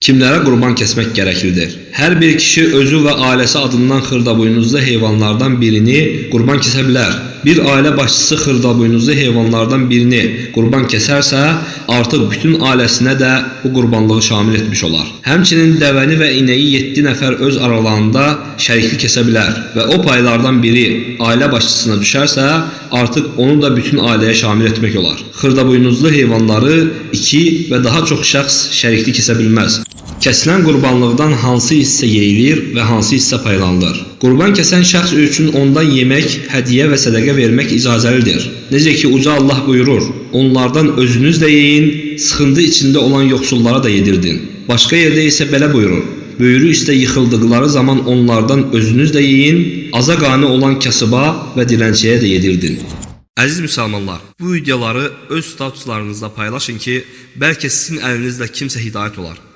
Kimlərə qurban kəsmək gərəklidir? Hər bir kişi özü və ailəsi adından xırdabuynuzlu heyvanlardan birini qurban kəsə bilər. Bir ailə başçısı xırdabuynuzlu heyvanlardan birini qurban kəsərsə, artıq bütün ailəsinə də bu qurbanlığı şamil etmiş olar. Həmçinin dəvəni və inəyi 7 nəfər öz aralarında şərikli kəsə bilər və o paylardan biri ailə başçısına düşərsə, artıq onu da bütün ailəyə şamil etmək olar. Xırdabuynuzlu heyvanları 2 və daha çox şəxs şərikli kəsə bilməz. Kəsilən qurbanlıqdan hansı hissə yeyilir və hansı hissə paylanılır? Qurban kəsən şəxs üçün ondan yemək, hədiyyə və sədəqə vermək icazəlidir. Necə ki uca Allah buyurur: "Onlardan özünüz də yeyin, sıxıntı içində olan yoxsullara da yedirdin." Başqa yerdə isə belə buyurur: Böyrü üstə yıxıldıqları zaman onlardan özünüz də yeyin, aza qane olan kasıba və dilənçiyə də yedirdin. Əziz müsəlmanlar, bu videoları öz statuslarınızda paylaşın ki, bəlkə sizin əlinizlə kimsə hidayət olar.